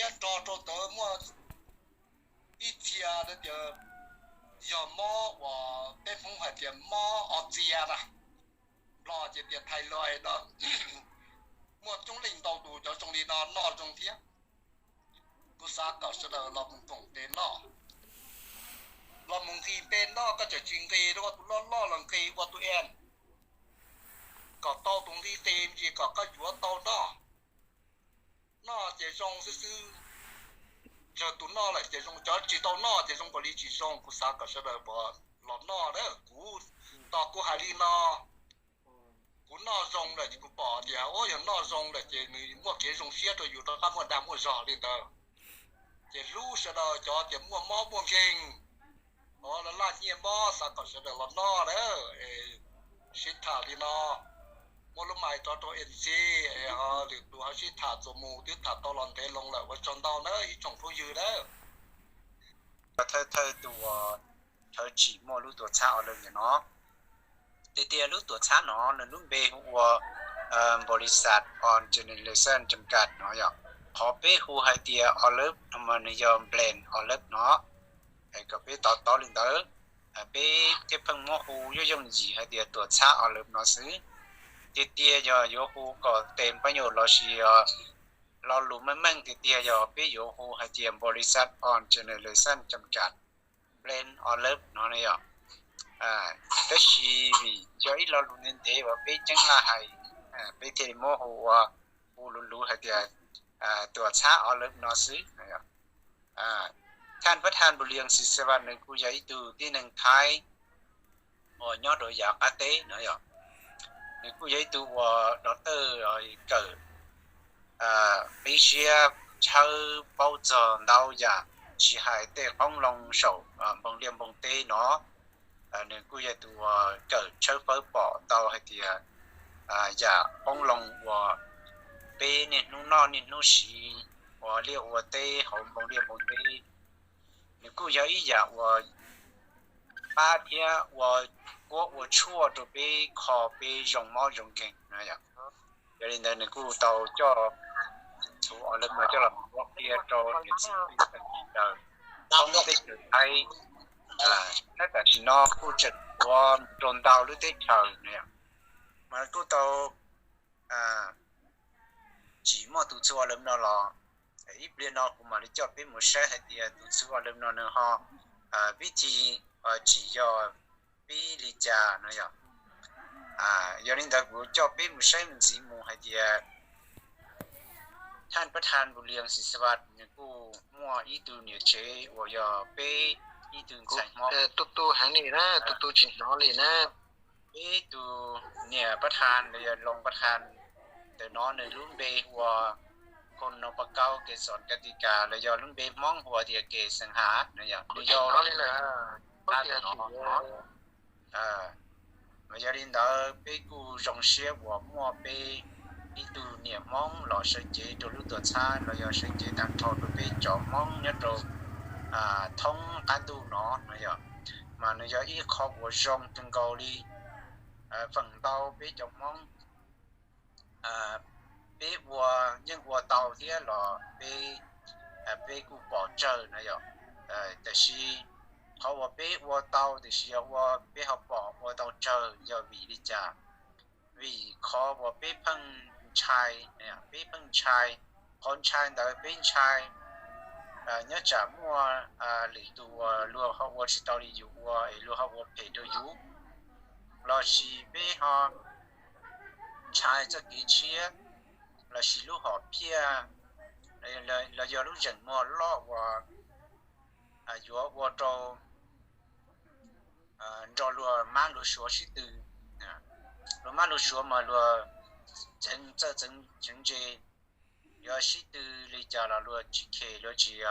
Nrog rau ntawd muaj ib txhia tias yog mob uas peb Hmoob hais tias mob o txia na, Nplog ces tias thais lois no. Muaj coob leej ntau tus cov zoo li no noj zoo thiab. Kuv xav kom sawv daws los mus koom tes noj, los mus nqis tes noj, koj tseem tsis nqis rau ua tus loj loj los nqis ua tus en, kom tau tus nqi tes ces kom koj yuav tau noj. Noj ces zoo xwb xwb, yog tus noj lawm ces zoo, cov tsis tau noj ces zoo nkaus li tsis zoo. Kuv xav kom sawv daws los noj na. Kuv tos kuv hais li no, kuv noj zoo lawm ces kuv pom tias ua yog noj zoo lawm ces nws muaj kev zoo siab rau yus rov qab muaj dag muaj zog li ntawd. Ces hlub sawv daws cov tias muaj mob muaj nkeeg, laj nyiaj mob, xav kom sawv daws los noj na. Sib tham li no, muab lub mais rov rau MC, es ho lwm tus ho sib tham txuas mus, twb tham tau los ntev loo lawm, ua tsaug ntau na ib tsoom phooj ywg na. Thawj thawj tus uas thawj tsim muaj lub tuam txhab o lawm nim no, tiag tiag lub tuam txhab no nws lub npe hu ua Npolisat On Generation Jam Kas no yom. Qhov peb hu hais tias o lawm no mas nws yog Blend o lawm no, kom peb to taub li ntawd. Peb thiaj pheej muab hu yooj yooj yim hais tias tuam txhab o lawm no xwb. Tiag tiag yog yuav hu kom tes pab nyuj lossis lo lus meej meej tiag tiag yog peb yuav hu hais tias Npolisat On Generation Jam Kas Blend o lawm no ne yom. Tab sis vim yog ib lo lus ntev ntev uas peb ceeb laj hais, peb thiaj li muab hu ua, hu luv luv hais tias tuam txhab o lawm no xwb. Thaj Pab Thaj Npus Lias Xis Xas Vas nws kuj yog ib tug tib neeg Thaib uas nyob rau yav qab teb no yom. Nws kuj yog ib tug uas dov tawj kawm qib siab tshawb paub txog ntau yam, tsis hais tej qoob loo saum npoo liaj npoo teb no. Nws kuj yog tus uas kawm tshawb fawb pom ntau hais tias yam qoob loo uas peb niaj hnub noj niaj hnub siv ua liaj ua teb hauv npoo liaj npoo teb, nws kuj yog ib yam uas pab thiab ua kuab ua tshuaj rau peb kho peb zoo mob zoo nkeeg no yom. Yog li ntawd nws kuj tau coj txhuv o lawm no coj los ua qhia rau niam txiv kwv tij neej tsa thoob teb chaws Thaib. Tab tam sim no kuj tseem ua rau ntau lub teb chaws no yom, mas kuj tau tsim muaj tus txhuv o lawm no los, ib pliag no kuv mam li coj peb mus saib hais tias tus txhuv o lawm no nws ho vib thi tsim yog pib li cas no yom. Yog li ntawd kuv coj peb mus saib mus ntxiv mus hais tias Thaj Pab Thaj Npus Lias Xis Xas Vas nws kuj muaj ib tug niam tsev uas yog peb ib tug ntxhais Hmoob. Tu tu heev li na, tu tu tsis hnov li na. Peb tus niam Pab Thaj los yog Loos Pab Thaj ntawm no nws lub npe hu ua Khon Noo Pab Kaub Kev Xos Ka Ti Kas los yog lub npe Hmoob hu ua tias Kev Xeem Has no yom. Nws yog ntawm no. Mas yog li ntawd peb kuj zoo siab uas muaj peb ib tug niam Hmoob los sawv cev rau lub tuam txhab los yog sawv cev tag nrho rau peb cov Hmoob nyob rau thoob qab ntuj no no yom. Mas nws yog ib qho uas zoo kawg nkaus li. Feem ntau peb cov Hmoob peb ua yeej ua tau thiab los peb, peb kuj pom tsawg no yom. Tiam sis qhov uas peb ua tau tiam sis yog ua peb ho pom ua tau tsawg yog vim li cas? Vim qhov uas peb pheej ntshai, peb pheej ntshai. Qhov ntshai ntawd peb ntshai nyob tsam muaj lwm tus uas luag ho ua tsis tau li yus ua es luag ho ua phem rau yus, lossis peb ho ntshai txoj kev tshiab, lossis lub hom phiaj, los yog lub zeem muag loj uas yuav ua rau nrog luag mab luag suav sib tw. Luag mab luag suav mas luag txawj txeev ntse, yuav sib tw li cas los luag tsis khes, luag tsis,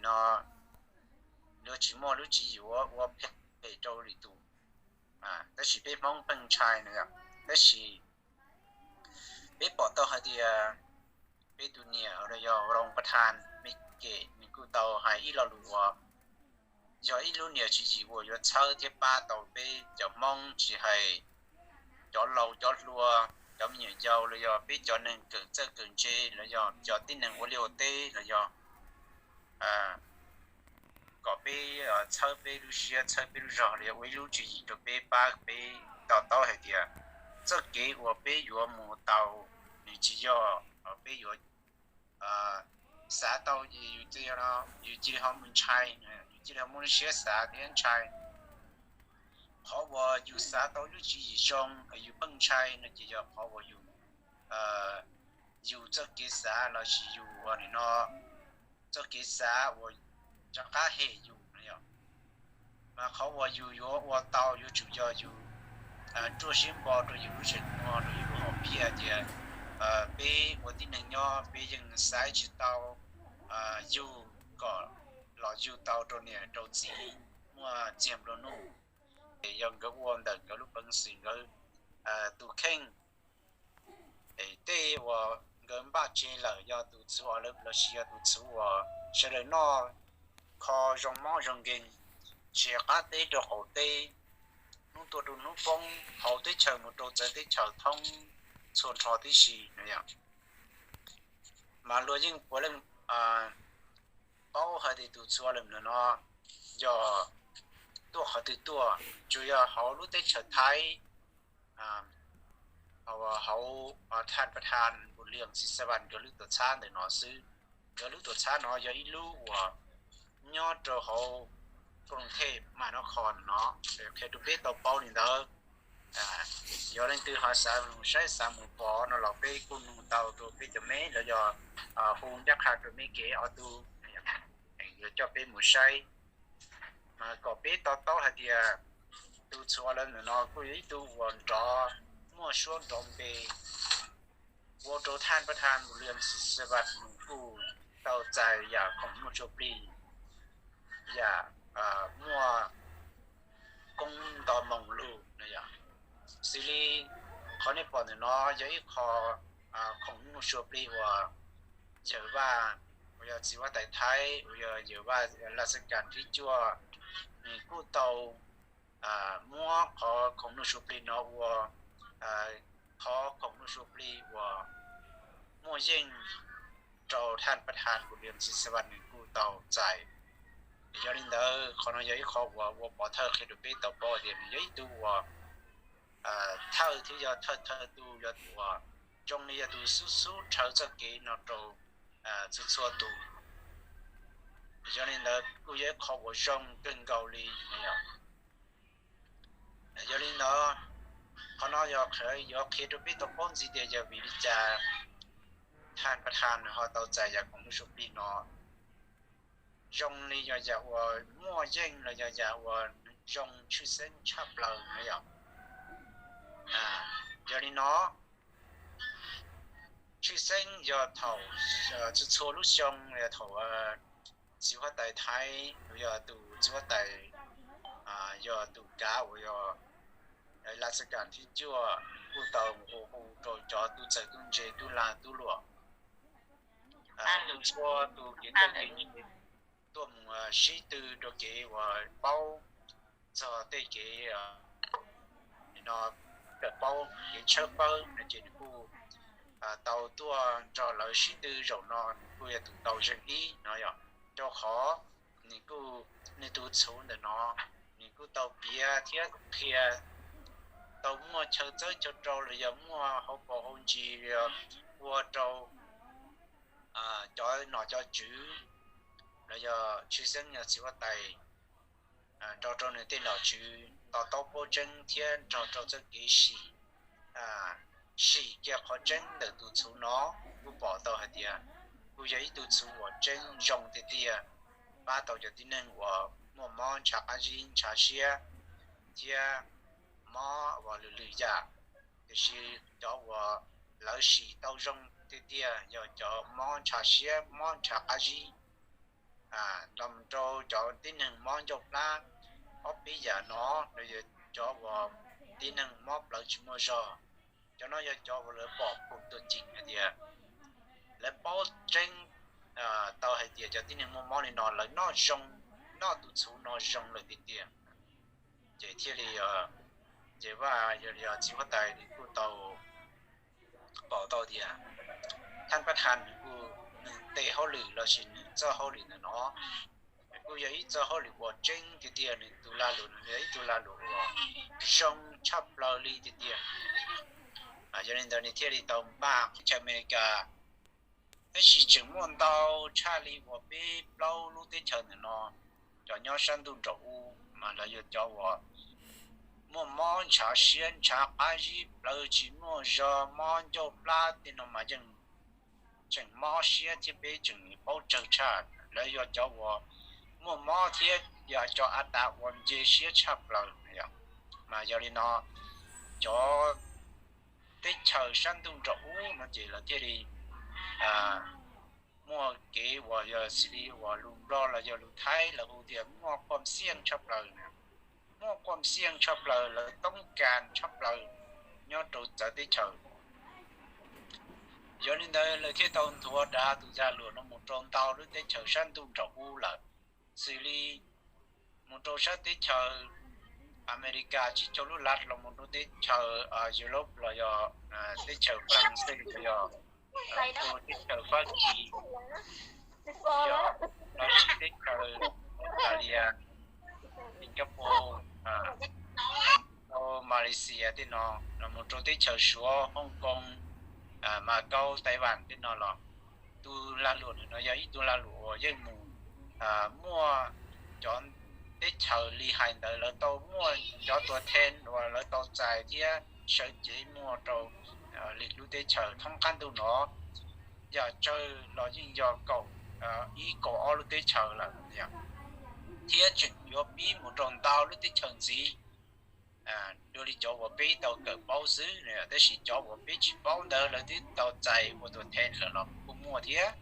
no, luag tsis muaj lub tswv yim ua phem rau lwm tus. Tab sis peb Hmoob pheej ntshai no, tab sis peb pom tau hais tias peb tus niam uas yog Roo Pab Thaj Me Kem nws kuj tau hais ib lo lus uas yog ib lub niam tswv yim uas yuav txhawb thiab pab tau peb cov Hmoob tsis hais cov laus cov hluas, cov me nyuam yaus los yog peb cov neeg kawm txawj kawm ntse los yog cov tib neeg ua liaj ua teb los yog kom peb txhawb peb lub siab, txhawb peb lub zog los yog ua ib lub tswv yim rau peb, pab peb to taub hais tias txoj kev uas peb yuav mus tau nws tsis yog peb yuav xav tau ces yus cia li ho mus ntshai, yus cia li ho muaj lub siab xav thiab ntshai. Qhov uas yus xav tau lub tswv yim zoo, yus pheej ntshai no ces yog qhov uas yus, yus txoj kev xav los sis yus ua nim no txoj kev xav uas rov qab hem yus no yog. Mas qhov uas yus yuav ua tau yuav tsum yog yus ruaj siab npo rau yus lub tsev muag, rau yus lub hom phiaj tias peb ua tib neeg nyob peb yeej xaiv tsis tau yug kom los yug tau rau niam rau txiv muaj txiag nplua nuj. Ces yog nkawd ua ntawm nkawd lub peev xwm, nkawd tus kheej, tej uas nkawd npaj tseg lawm yog tus txhuv los sis yog tus txhuv uas sawv daws noj kho zoo mob zoo nkeeg, tsis hais qab teb rau qaum teb, hnub tuaj rau hnub poob, hauv teb chaws mus rau txawv teb chaws thoob txhua nrho tib si no yog. Mas luag yeej puav leej paub hais tias tus txhuv los no yog tuaj qhov twg tuaj, tsuas yog hauv lub teb chaws Thaib, hauv thaj pa thas Npuv Lias Xis Xas Vas nkawd lub tuam txhab ntawm no xwb. Nkawd lub tuam txhab no yog ib lub uas nyob rau hauv Koos Thej Mas Nov Khos no, qhia rau peb tau paub li ntawd. Yog leej twg ho xav mus saib xav mus pom no los peb kuj nug tau rau peb cov me los yog hu ncaj qha rau me kev ob tug yuav coj peb mus saib. Mas kom peb to taub hais tias tus txhuv los no kuj yog ib tug uas nrov, muaj suab nrov npe, ua rau thaj pa thas Npuv Lias Xis Xas Vas nws kuj tau txais yam khoom nyuj sua plig, yam muaj koob nto moo lug no yog. Xws li qhov nej pom ntawm no yog ib qho khoom nyuj sua plig uas Yawm Vaj, uas yog txiv huab tais Thaib uas yog Yawm Vaj Las Xas Kas thib cuaj, nws kuj tau muab qhov khoom nyuj sua plig no ua qhov khoom nyuj sua plig uas muaj yeej rau thaj pa thas Npuv Lias Xis Xas Vas nws kuj tau txais. Yog li ntawd qhov no yog ib qho uas ua pov thawj qhia rau peb tau paub tias nws yog ib tug uas thawj thiab yog thawj thawj tug, yog tus uas zoo li yog tus xub xub rhawv txoj kev no rau txhua txhua tus. Yog li ntawd kuj yog ib qho uas zoo kawg nkaus li no yog. Yog li ntawd qhov no yog yuav qhia rau peb tau paub ntxiv tias yog vim li cas thaj pa thas nws ho tau txais yam khoom nyuj sua plig no, zoo li yog yam uas muaj yeej los yog yam uas zoo tshwj xeeb tshaj plaws no yog. Yog li no, tshwj xeeb yog thaum txhua txhua lub xyoo yog thaum txiv huab tais Thaib uas yog tus txiv huab tais, yog tus kav uas yog Las Xas Kas thib cuaj kuj tau hu hu rau cov tub txawj tub ntse tub lag tub luam, txhua tus kev txawj kev ntse tuaj mus sib tw rau kev uas paub txog tej kev no, kawm paub kev tshawb fawb no ces nws kuj tau tuaj nrog lawv sib tw zaum no, nws kuj yog tus tau zeeg ib no yog, rau qhov nws kuj, nws tus txhuv ntawm no nws kuj tau piav thiab qhia tau muaj chaw txawb chaw rau los yog muaj hauv paus hauv ntsis ua rau cov nom cov tswv los yog tshwj xeeb yog txiv huab tais nrog rau nws tej nom tswv to taub paub tseeb thiab nrog rau txoj kev sim, sim kiag qhov tseeb ntawm tus txhuv no, kuj pom tau hais tias kuj yog ib tug txhuv uas tseeb zoo tiag tiag, pab tau cov tib neeg uas muaj mob ntshav qab zib ntshav siab thiab mob uas lwm lwm yam. Tiam sis cov uas lawv sim tau zoo tiag tiag yog cov mob ntshav siab mob ntshav qab zib, los rau cov tib neeg mob ncauj plab, ob peb yam no, los yog cov uas tib neeg mob plawv tsis muaj zog. Cov no yog cov uas lawv pom pum tuag cees hais tias lawv paub tseeb tau hais tias cov tib neeg muaj mob li no lawv noj zoo, noj tus txhuv no zoo lawm tiag tiag. Ces thiaj li ces Vaj yog txiv huab tais nws kuj tau Pom tau tias Thab Pab Thas nws kuj, nws tes hauj lwm los sis nws txoj hauj lwm ntawm no kuj yog ib txoj hauj lwm uas tseeb tiag tiag, nws tus lag luam nws yog ib tug lag luam uas zoo tshaj plaws li tiag tiag. Yog li ntawd nws thiaj li tau npaj teb chaws Amelikas. Tab sis tseem muaj ntau tshaj li uas peb plaub lub teb chaws ntawm no, cov nyob sab ntuj nraum ub mas lawv yog cov uas muaj mob ntshav siab ntshav qab zib plawv tsis muaj zog, mob ncauj plab tej no mas yeej tseem mob siab thiab peb tseem paub tsawg tshaj. Lawv yog cov uas muaj mob thiab yog cov av tas uas nce siab tshaj plaws. Mas yog li no cov teb chaws sab ntuj nraum ub no ces lawv thiaj li muaj kev uas yog xws li uas lus Nplog los yog lus Thaib lawv hu tias muaj quam xiaj tshaj plaws, muaj quam xiaj tshaj plaws, lawv toob kas tshaj plaws nyob rau txawv teb chaws. Yog li ntawd lawv thiaj tau nthuav dav tus lag luam no mus rau ntau lub teb chaws sab ntuj nraum ub lawm, xws li mus rau sab teb chaws Amelikas tsib caug lub lat los mus rau teb chaws Europe los yog teb chaws France los yog rau teb chaws Fab Kis, yog los sis teb chaws Australia, Singapore, rau Malaysia tej no, los mus rau teb chaws Suav, Hong Kong, Macau, Taiwan tej no los tus lag luam no yog ib tug lag luam uas yeej mus muaj cov teb chaws li hais ntawd lawv tau muaj cov tuam theej uas lawv tau txais thiab sawv cev muag rau lwm lub teb chaws thoob qab ntuj no. Yam tsawg los yeej yog kaum ib kaum ob lub teb chaws lawm, thiab tseem yuav pib mus rau ntau lub teb chaws ntxiv. Dua li cov uas peb tau kawm paub xwb, tab sis cov uas peb tsis paub ntawd lawv twb tau txais ua tuam theej lawm los kuj muaj thiab.